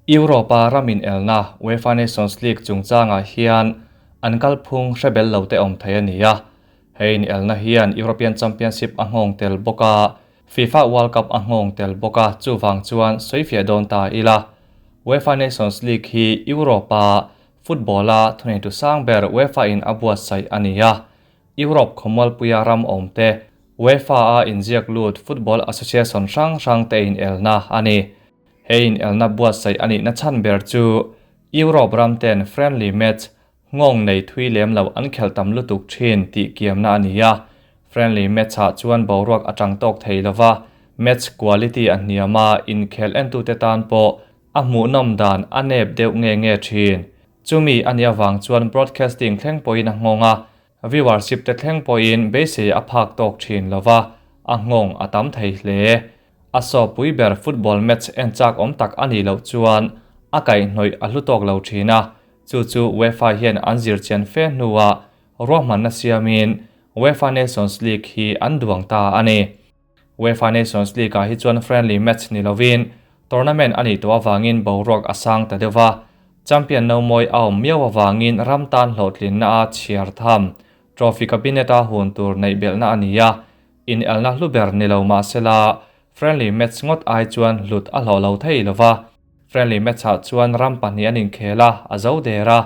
Europa ramin elna UEFA Nations League chungchangah hian an kalphung hre bel lo te awm thei a ni a. Hei in elna hian European Championship a nghawng tel bawk a, FIFA World Cup a nghawng tel bawk a, chuvang chuan sawifiah dawn ta ila. UEFA Nations League hi Europe-a football-a thuneitu sang ber UEFA in a buatsaih a ni a. Europe khawmualpuia ram awmte UEFA-a inziak lut football association hrang hrang te inelna a ni. He inelna buatsaih a nihna chhan ber chu Europe ram ten friendly match nghawng nei thui lem lo an khelh tam lutuk thin tih kiamna a ni a. Friendly match-ah chuan boruak a tang tawk thei lova, match quality a hniam a, inkhel entute tan pawh a hmuhnawm dan a nep deuh nge nge thin. Chumi a nih avang chuan broadcasting thleng pawhin a nghawng a, viewership te thleng pawhin beisei a phak tawk thin lova, a nghawng a tam thei hle. A sawpui ber football match en chak awm tak a nih loh chuan a kaihhnawih a hlu tawk lo thin a, chu chu UEFA hian an zir chian fe hnuah ruahmanna siamin UEFA Nations League hi an duang ta a ni. UEFA Nations League-ah hi chuan friendly match ni lovin tournament a nih tawh avangin boruak a sang ta deuh va, champion no mawi a awm miau avangin ram tan hlawhtlinna a chhiar tham. Trophy cabinet-a hun tur neih belhna a ni a, inelna hlu ber ni lo mah sela friendly match ngawt ai chuan hlut a hlawh lo thei lo va. Friendly match-ah chuan ram pahnih an inkhel a, a zo der a.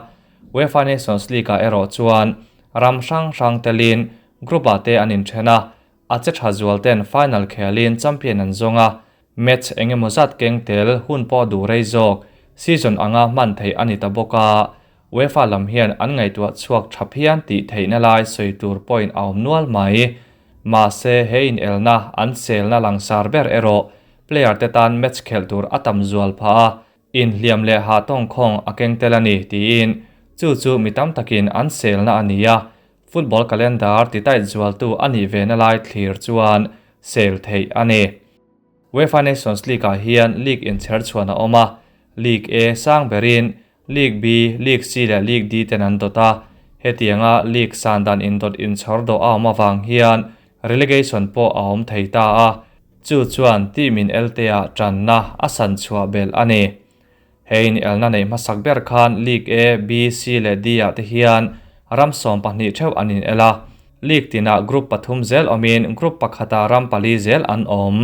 UEFA Nations League-ah erawh chuan ram hrang hrang telin group-ah te an inthen a, a che tha zual ten final khelin champion an zawng a, match eng emaw zat keng tel hun pawh duh rei zawk season anga hman theih a ni ta bawk a, UEFA lam hian an ngaihtuah chhuak tha phian tih theihna lai sawi tur point a awm nual mai. Mahse, he inelna an selna langsar ber erawh player te tan match khelh tur a tam zual phah a, inhliam leh hah tawngkhawng a keng tel a ni tiin chu chu mi tam takin an selna a ni a, Football calendar ti tight zualtu a nih ve na lai thlir chuan sel theih a ni. UEFA Nations League-ah hian league inchher chhuan a awm a, League A sang berin League B, League C leh League D ten an dawt a, hetianga league san dan indawt inchhawr dawh a awm avang hian relegation pawh a awm thei ta a, chu chuan team in elte-ah tanna a san chhuah belh a ni. He inelna neih hmasak ber khan League A, B, C leh D-ah te hian ram 12 theuh an inel a, league tinah group pathum zel awmin group pakhatah ram pali zel an awm.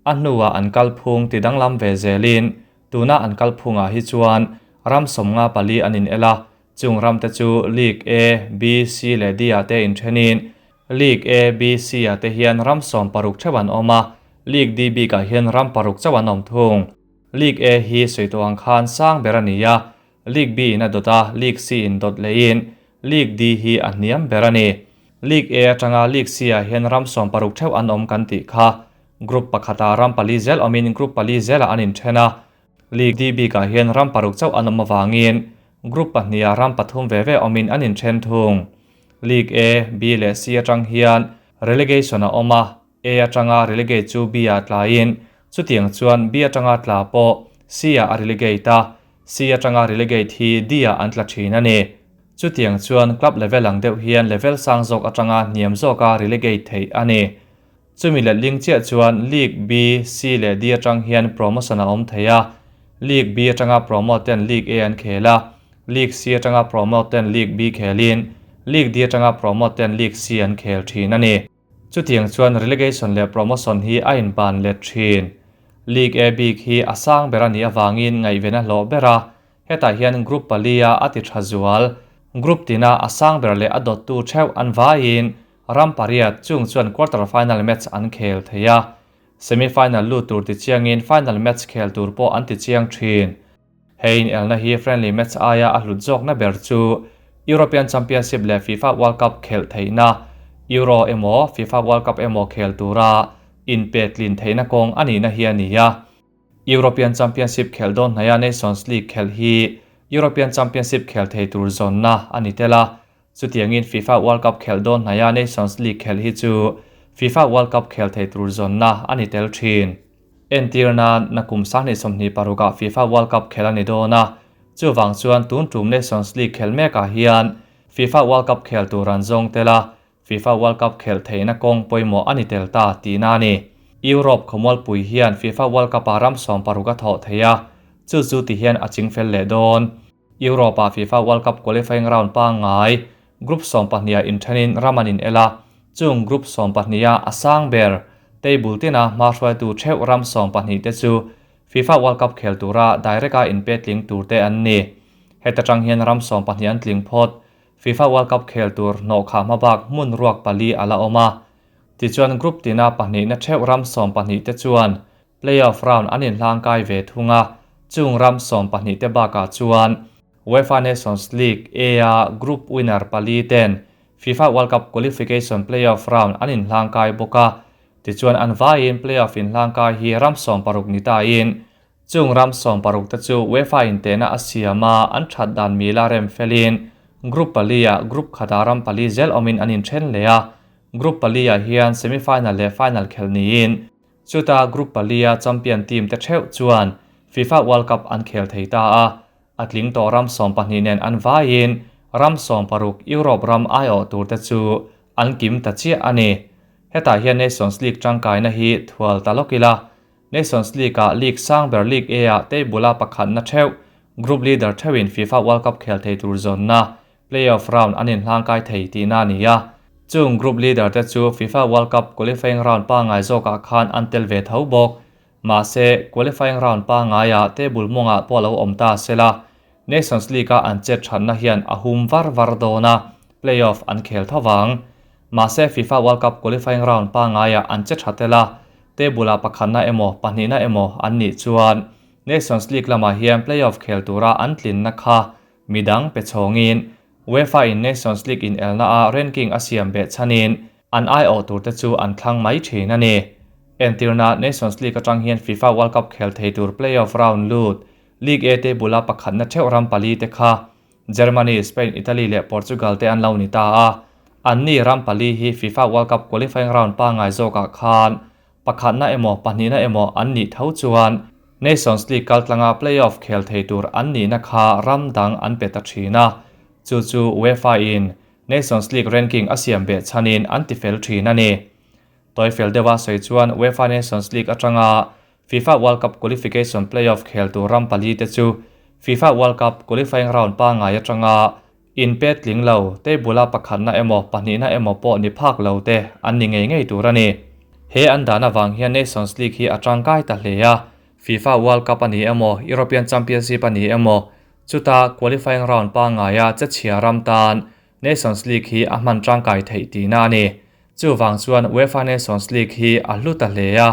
A hnuah an kalphung ti danglam ve zelin tuna an kalphungah hi chuan ram 54 an inel a, chung ramte chu League A, B, C leh D-ah te inthenin League A, B, C-ah te hian ram 16 theuh an awm a, League D bikah hian ram paruk chauh an awm thung. League A hi sawi tawh ang khan sang ber a ni a, League B in a dawt a, League C in dawt lehin League D hi a hniam ber a ni. League A atanga League C ah hian ram 16 theuh an awm kan tih kha. Group pakhatah ram pali zel awmin group pali zelah an inthen a, League D bikah hian ram paruk chauh an awm avangin group pahnihah ram pathum ve ve awmin an inthen thung. League A, B leh C atang hian relegation a awm a, A atanga relegate chu B ah tlaiin, chutiang chuan B atanga tla pawh C ah a relegate a, C atanga relegate hi D ah an tla thin a ni. Chutiang chuan club level ang deuh hian level sang zawk atanga hniam zawka relegate theih a ni. Chumi letling chiah chuan League B, C leh D atang hian promotion a awm thei a, League B atanga promote ten League A an khel a, League C atanga promote ten League B khelin, League D atanga promote ten League C an khel thin a ni. Chutiang chuan relegation leh promotion hi a inban let thin. League A bik hi a sang ber a nih avangin ngaihven a hlawh ber a, hetah hian group palia a ti tha zual. Group tina a sang ber leh a dawttu theuh an vaiin ram pariat chung chuan quarter final match an khel thei a. Semi final lut tur ti chiangin final match khel tur pawh an ti chiang thin. He inelna hi friendly match aia a hlut zawkna ber chu European Championship leh FIFA World Cup khelh theihna, Euro emaw FIFA World Cup emaw khel tura inpetlin theihna kawng a nihna hi a ni a. European Championship khelh dawn hnaia Nations League khelh hi European Championship khel thei tur zawnna a ni tel a, chutiangin FIFA World Cup khelh dawn hnaia Nations League khelh hi chu FIFA World Cup khel thei tur zawnna a ni tel thin. Entir nan na kum 2026-ah FIFA World Cup khel a ni dawn a, chuvang chuan tun tum Nations League khel mekah hian FIFA World Cup khel tur an zawng tel a, FIFA World Cup khel theihna kawng pawimawh a ni tel ta tihna a ni. Europe khawmualpui hian FIFA World Cup-ah ram 60 a thawh thei a, Chu chu ti hian a chingfel leh dawn. Europe-ah FIFA World Cup qualifying round pangngai Group 12-ah inthenin ram an inel a, chung Group 12-a a sang ber table tina hma hruaitu theuh ram 12 te chu FIFA World Cup khel tura direct-a inpe tling turte an ni. Heta tang hian ram 12 an tling phawt. FIFA World Cup khel tur hnawhkhah hmabak hmun ruak pali a la awm a. Tichuan Group tina pahnihna theuh ram 12 te chuan Playoff round an inhlangkai ve thung a, chung ram 12 te bakah chuan UEFA Nations League A-a group winner pali ten FIFA World Cup qualification playoff round an inhlangkai bawk a, tichuan an vaiin playoff inhlangkai hi ram 60 ni tain chung ram 60 te chu UEFA in tehna a siam a, an that dan mila rem felin group pali-ah group khatah ram pali zel awmin an inthen leh a, group pali-ah hian semi-final leh final khelh niin chuta group pali-a champion team te theuh chuan FIFA World Cup an khel thei ta a, a tling tawh ram 12 nen an vaiin ram 60 Europe ram aiawh tur te chu an kim ta chiah a ni. Hetah hian Nations League tangkaina hi thual ta lawk ila. Nations League-ah League sang ber League A-ah table-a pakhatna theuh group leader theuhin FIFA World Cup khel thei tur zawnna playoff round an inhlangkai thei tihna a ni a. Chung group leader te chu FIFA World Cup qualifying round pangngai zawkah khan an tel ve tho bawk. Mahse, qualifying round pangngaiah table mawngah pawh lo awm ta sela, Nations League-a an chet thatna hian a hum var var dawn a, playoff an khel tho vang. Mahse, FIFA World Cup qualifying round pangngaiah an che tha tel a, table-ah pakhatna emaw pahnihna emaw an nih chuan Nations League lamah hian playoff khel tura an tlinna kha midang pe chhawngin UEFA in Nations League inelna a ranking a siam beh chhanin an aiawh tur te chu an thlang mai thin a ni. Entirna Nations League atang hian FIFA World Cup khel thei tur playoff round lut League A table-a pakhatna theuh ram pali te kha Germany, Spain, Italy leh Portugal te an lo ni ta a. Anni ram pali hi FIFA World Cup qualifying round pangngai zawkah khan pakhatna emaw pahnihna emaw an nih tho chuan Nations League kaltlanga playoff khel thei tur an nihna kha ram dang an pe ta thin a. Chu chu UEFA in Nations League ranking a siam beh chhanin an tifel thin a ni. Toifel deuha sawi chuan UEFA Nations League atanga FIFA World Cup qualification playoff khel tur ram pali te chu FIFA World Cup qualifying round pangngai atanga inpe tling lo table-a pakhatna emaw pahnihna emaw pawh ni phak lo te an ni ngei ngei tur a ni. He an dan avang hian Nations League hi a tangkai ta hle a, FIFA World Cup a ni emaw European Championship a ni emaw chuta qualifying round pangngaia che chhia ram tan Nations League hi a hman tangkai theih tihna a ni. Chuvang chuan UEFA Nations League hi a hlu ta hle a,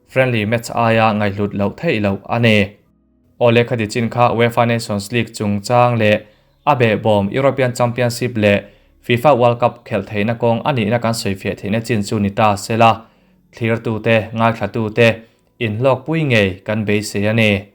friendly match aia ngaihhlut loh theih loh a ni. Aw le khati chin kha UEFA Nations League chungchang leh a behbawm European Championship leh FIFA World Cup khelh theihna kawng a nihna kan sawifiah theihna chin chu ni ta sela, thlirtute, ngaithlatute inhlawkpui ngei kan beisei a ni.